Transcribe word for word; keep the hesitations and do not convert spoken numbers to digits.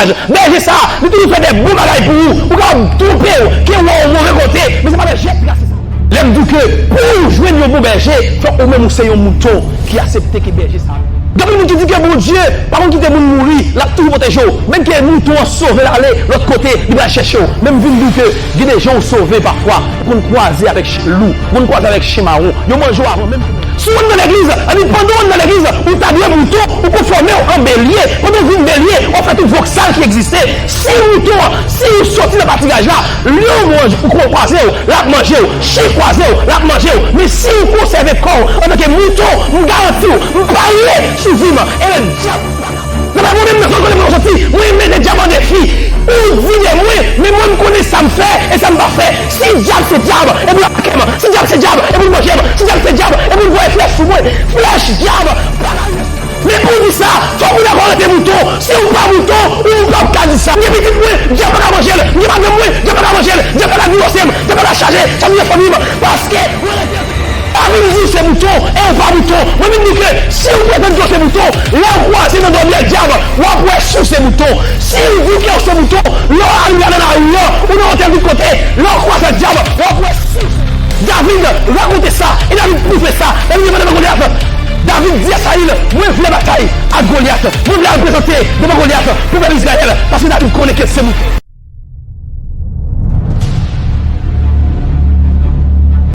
Bèje sa a, li toujou fè de bon bagay pou ou. Ou kapab twonpe w, ke w wè yon move kote, men se pa bèje trase sa. Lè m di w ke pou w jwenn yon bon bèje, fòk ou menm ou se yon mouton ki aksepte ke bèje sa a. Gen anpil moun ki di ke Bondye pa konn kite moun mouri, l ap toujou pwoteje w. Men ke mouton an sove l ale lòt kote, li pral chèche w. Men m vin di w ke gen de jan w sove pafwa, ou konn kwaze avèk ch-, lou, ou konn kwaze avèk chen mawon. Yo manje w avan menm. Si w ann nan legliz, ann di pandan w ann nan legliz, ou ta dwe mouton, ou konfòme w an belye. Pandan w vin belye, w ap fè tout voksal ki egziste. Si mouton an, si w soti nan patiraj la, lyon manje, ou kwaze w, l ap manje w. Chen kwaze w, l ap manje w. Men si w konsève kò w antanke mouton, m garanti w, m parye sou vi m. E lè dyab Nan Bib mwen menm nan, sot kote mwen soti, mwen mete dyab an defi. Ou di de mwen, men mwen m konnen sa m fè e sa m pa fè. Si dyab se dyab, epi l atake m. Si dyab se dyab, epi l manje m. Si dyab se dyab, epi l voye flèch sou mwen. Flèch dyab pa ka rive sou mwen. Men pou di sa, fòk ou dakò rete mouton. Si ou pa mouton, ou p ap ka di sa. M gen pitit mwen, dyab pa ka manje l. M gen madanm mwen, dyab pa ka manje l. Dyab pa ka divòse m. Dyab pa ka chaje, chaje fanmi m. Paske mwen rete David di w se mouton, e w pa mouton. Mwen menm di ke si w pretann ke w se mouton, lè w kwaze nan dòmi ak dyab, w ap wè si w se mouton. Si w di ke w se mouton, lè w arive nan lari an, ou nan otèl tout kote, lè w kwaze ak dyab, w ap wè si w se. David rakonte sa, e David pwouve sa. David di devan Golyat, David di a Sayil, mwen vle batay ak Golyat. Mwen vle al prezante devan Golyat pou pèp Izrayèl, paske David konnen ke l se mouton.